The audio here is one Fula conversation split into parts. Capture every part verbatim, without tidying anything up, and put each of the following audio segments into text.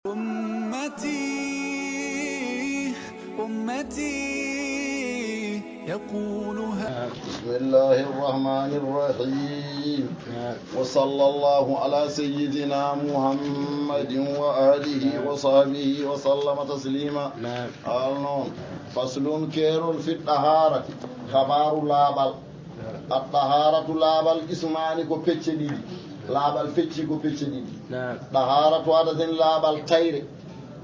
أمتي، أمتي، يقولها. بسم الله الرحمن الرحيم. وصلى الله على سيدنا محمد وآله وصحبه وسلم تسليما. Al noon, faslun, keerol, fi ɗahaarati, xabaaru laaɓal. A ɗahaaratu, laaɓal, ismaani, ko pecce ɗiɗi. Laaɓal fecci ko pecce ɗiɗi. Naam. Ɗahaaratu hadasin, laaɓal tayre.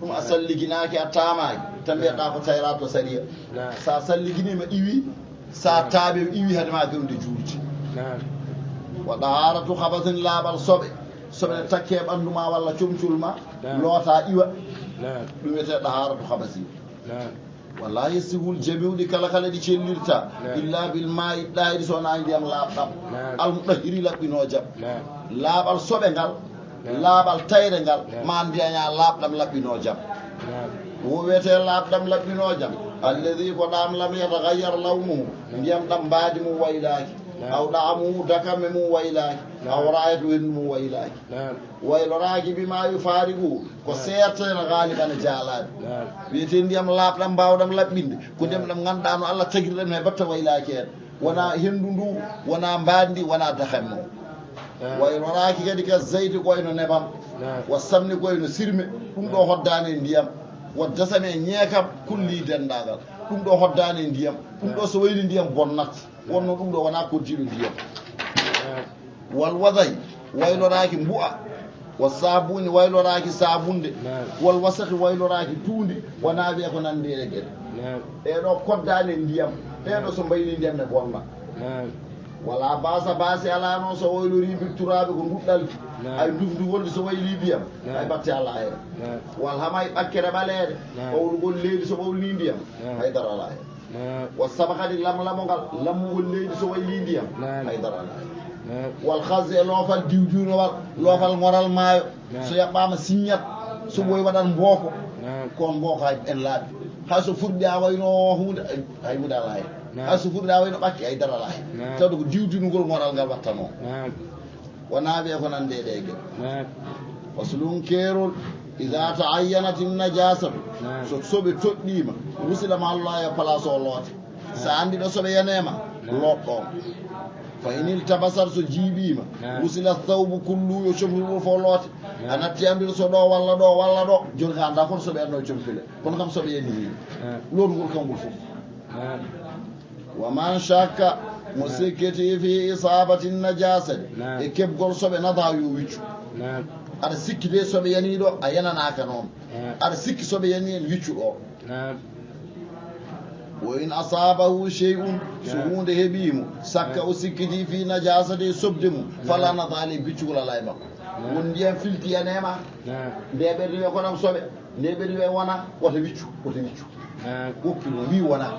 Ɗum a salliginaaki, a taamaaki, tan mbiyata ko tayra to sariya. Naam. So a salliginiima, iwi, so a taaɓi, iwi, hade ma kewde juulde. Naam. Wa ɗahaaratu xabasin, laaɓal soɓe. Soɓe ne takke ɓanndu ma walla comcol ma, naam, loota, iwa. Naam. Ɗum wiyetee ɗahaaratu xabasin. Naam. Wala yasihul jami'u, ɗi kala kala ɗi cellirta, naam, illa bil ma'i ɗahiri, so wonaa ndiyam laaɓɗam, naam, al mutahhiri, laɓɓinoojam. Naam. Laaɓal soɓe ngal, naam, laaɓal tayre ngal, naam, ma ndiyaña laaɓɗam laɓɓinoojam. Naam. Ko wiyetee laaɓɗam laɓɓinoojam? Alladhi, ko ɗam lam yataghayyar lawnuhu, naam, ndiyam ɗam mbaadi mum waylaaki, naam, aw da'amuhu, dakamme mum waylaaki, naam, aw ra'ayatu, henndu mum waylaaki. Naam. Wayloraaki bima yufariqu, ko, naam, seertata ghaliban e jaalaade. Naam. Wiyetee ndiyam laaɓɗam mbaawɗam laɓɓinde, ko, naam, ndiyam ɗam ngannduɗaa no Allah tagiri ɗam, hay batte waylaaki heen. Wonaa henndu ndu, wonaa mbaandi, wonaa dakamme. Naam. Wayloraaki kadi ka zayti, ko wayno nebam. Naam. Wa samni, ko wayno sirme. Ɗum ɗo, naam, hoddaani e ndiyam. Wa dasami, e ñeekam, kulli, denndaangal. Ɗum ɗo hoddaani e ndiyam. Ɗum ɗo, naam, so wayli ndiyam bonnat. Wonno ɗum ɗo wonaa koddiiɗo ndiyam. Naam. Wal waday, wayloraaki mbu'a. Wa saabuni, wayloraaki saabunde. Naam. Wal wasakhi, wayloraaki tuundi. Wonaa wiya ko nanndi e geɗe. Naam. Ɗee ɗo koddaani ndiyam. Ɗee ɗo so mbayli ndiyam ne bonna. Naam. Wala baasa, baasi alaa noon so waylorii bi turaabi ko nduɗɗalki. Naam. Ay ndufndufol so wayli ndiyam. Naam. Ay batte alaa heen. Naam. Wal hamay ɓakkere ɓaleere. Naam. Ɓawlugol leydi so ɓawlnii ndiyam. Naam. Hay dara alaa heen. Naam. Wa sabakati, lamlamo ngal, lammugol leydi so wayli ndiyam. Naam. Hay dara alaa heen. Naam. Wal khazzi, e loofal diwdiwnowal, loofal ngoral maayo. Naam. So yaɓɓaama siññat, so ɓooyi waɗan mbooko. Naam. Ko on mbooko hay en laaɓi. Hay so furɗi a wayno huunde, hay, hay huunde alaa heen. Naam. Hay so furɗi a wayno ɓakki, hay dara alaa heen. Naam. Tawde ko diwdiwnugol ngoral ngal wattanoo. Naam. Wonaa wiya ko nanndi e ɗee geɗe. Naam. Faslun, keerol, iza ta'ayyanati najasatu. Naam. So soɓe toɗɗiima, wusila ma Allah e place o loote. So a anndi ɗo soɓe yanema, naam, loot ɗoon. Fa in iltabasat, so jiiɓiima, naam, wusila thawbu kullu, yo comfil ngol fof loote. Naam. A natti anndude so ɗo walla ɗo walla ɗo, jooni ka annda kono soɓe anno comfile. Kono kam soɓe yani heen. Naam. Lootugol kam ngol fof. Naam. Wa man shakka, mo, naam, sikkiti fi isabati najasati, naam, e keɓgol soɓe, nada, yo wiccu. Naam. Aɗa sikki de soɓe yanii ɗo, a yananaaka noon. Naam. Aɗa sikki soɓe yanii en, wiccu ɗo. Naam. Wa in asabahu shay'un, so, naam, huunde heɓii mo, sakka, naam, o sikkiti fi najasati, soɓde mum, naam, fala nada alayhi, biccugol alaa e makko. Naam. Won ndiyam filti yanema, naam, nde ɓe riwe ko ɗam soɓe, nde ɓe riwe wona, wota wiccu, wota wiccu. Naam. Woppi mo, wii wona.